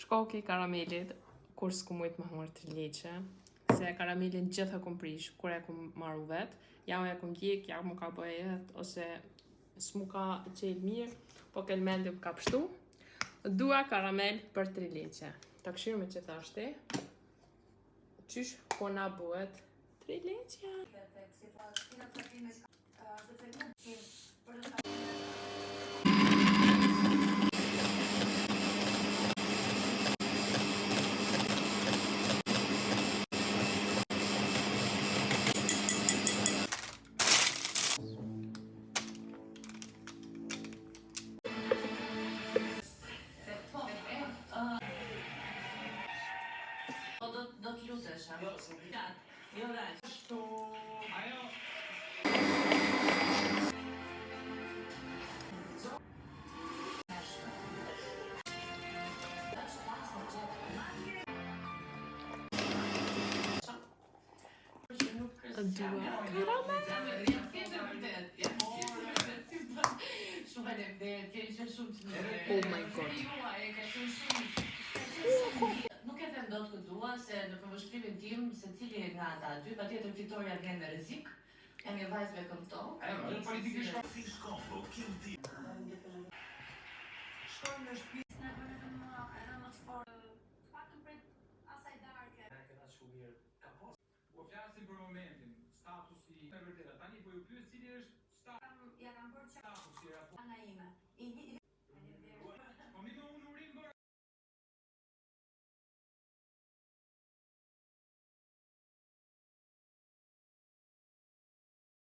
Shkoki karamelit, kur s'ku mujt me hongër trileqe, se karamelin gjithë e kum prish, kur e kum marru vet, ja e kum djeg, ja mu ka bo e idht, ose s'mu ka qelë mirë, po kelmendi më ka pështu. Dua karamel për trileqe. Ta këshyrë me që thashti, qysh po na bëhet trileqja. Po do do të lutesha. Jo, jo dhe. Dua karamel. Shumë faleminderit, keni qenë shumë të mirë. Oh my god. Nuk e them dot ku dua se në përvështrimin tim secili nga ata dy patjetër fitorja vjen me rrezik. Jam një vajzë me këmbë tokë. Shkojmë në shtëpi.